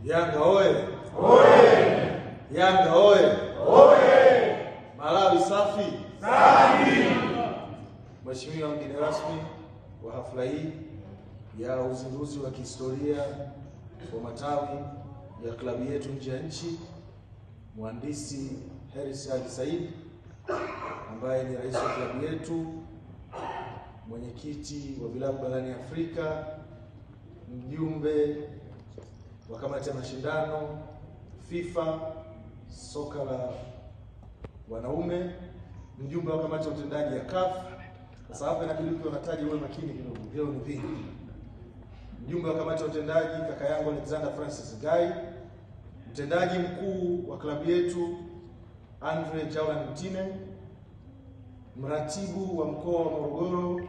Yanga oye! Oye! Yanga oye! Oye! Malawi safi! Safi! Mheshimiwa mgeni rasmi wa hafla hii ya uzinduzi wa kihistoria wa matawi ya klabu yetu nje ya nchi, Mhandisi Hersi Ali Said ambaye ni rais wa klabu yetu, mwenyekiti wa vilabu barani Afrika, mjumbe wa kamati ya mashindano FIFA soka la wanaume, mjumbe wa kamati ya utendaji ya CAF. Sasa hapa inabidi ukiwa unataja uwe makini kidogo, vyeo ni vingi. Mjumbe wa kamati ya utendaji kaka yangu Alexander Francis Guy, mtendaji mkuu wa klabu yetu Andre Jaulan Mtine, mratibu wa mkoa wa Morogoro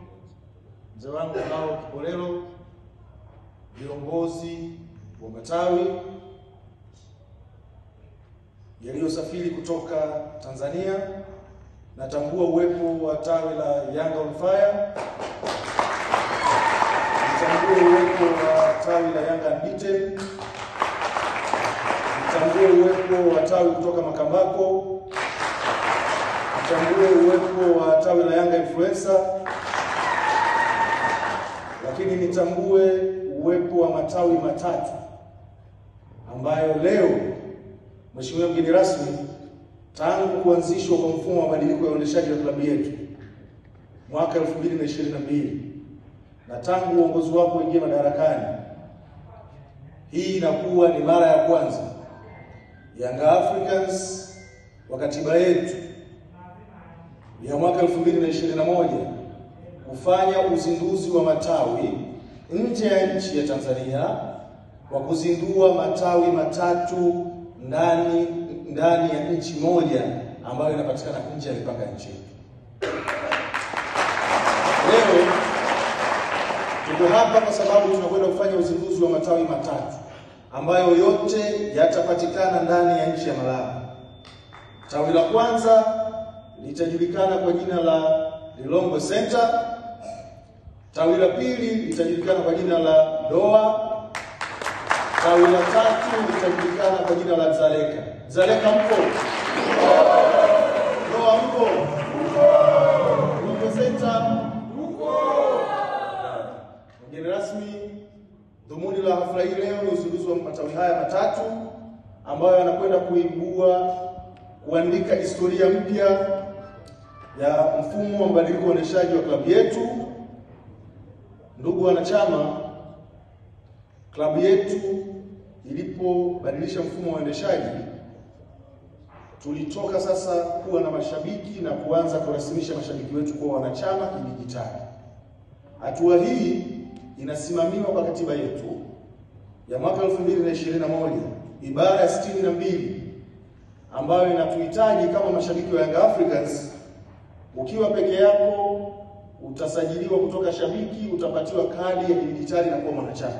mzee wangu Mao Kipolelo, viongozi wa matawi yaliyosafiri kutoka Tanzania. Natambua uwepo wa tawi la Yanga on Fire, nitambue uwepo wa tawi la Yanga Unbeaten, nitambue uwepo wa tawi kutoka Makambako, nitambue uwepo wa tawi la Yanga Influencer, lakini nitambue uwepo wa matawi matatu ambayo leo, Mheshimiwa mgeni rasmi, tangu kuanzishwa kwa mfumo wa mabadiliko ya uendeshaji wa klabu yetu mwaka 2022 na tangu uongozi wako uingie madarakani, hii inakuwa ni mara ya kwanza Yanga Africans wa katiba yetu ya mwaka 2021 kufanya uzinduzi wa matawi nje ya nchi ya Tanzania, wa kuzindua matawi matatu ndani ya nchi moja ambayo inapatikana nje ya mipaka ya nchi yetu. Leo tuko hapa kwa sababu tunakwenda kufanya uzinduzi wa matawi matatu ambayo yote yatapatikana ndani ya nchi ya Malawi. Tawi la kwanza litajulikana kwa jina la Lilongwe Center, tawi la pili litajulikana kwa jina la Doha, tawi la tatu litajulikana kwa jina la Dzaleka. Dzaleka mpo? Doha mpo? Lilongwe Center mpo? Mgeni rasmi, dhumuni la hafla hii leo ni uzinduzi wa matawi haya matatu ambayo yanakwenda kuibua, kuandika historia mpya ya mfumo wa mabadiliko wa uendeshaji wa klabu yetu. Ndugu wanachama, klabu yetu ilipobadilisha mfumo wa uendeshaji, tulitoka sasa kuwa na mashabiki na kuanza kurasimisha mashabiki wetu kuwa wanachama kidijitali. Hatua hii inasimamiwa kwa katiba yetu ya mwaka 2021 ibara ya 62 ambayo inatuhitaji kama mashabiki wa Yanga Africans, ukiwa peke yako utasajiliwa kutoka shabiki, utapatiwa kadi ya kidijitali na kuwa mwanachama.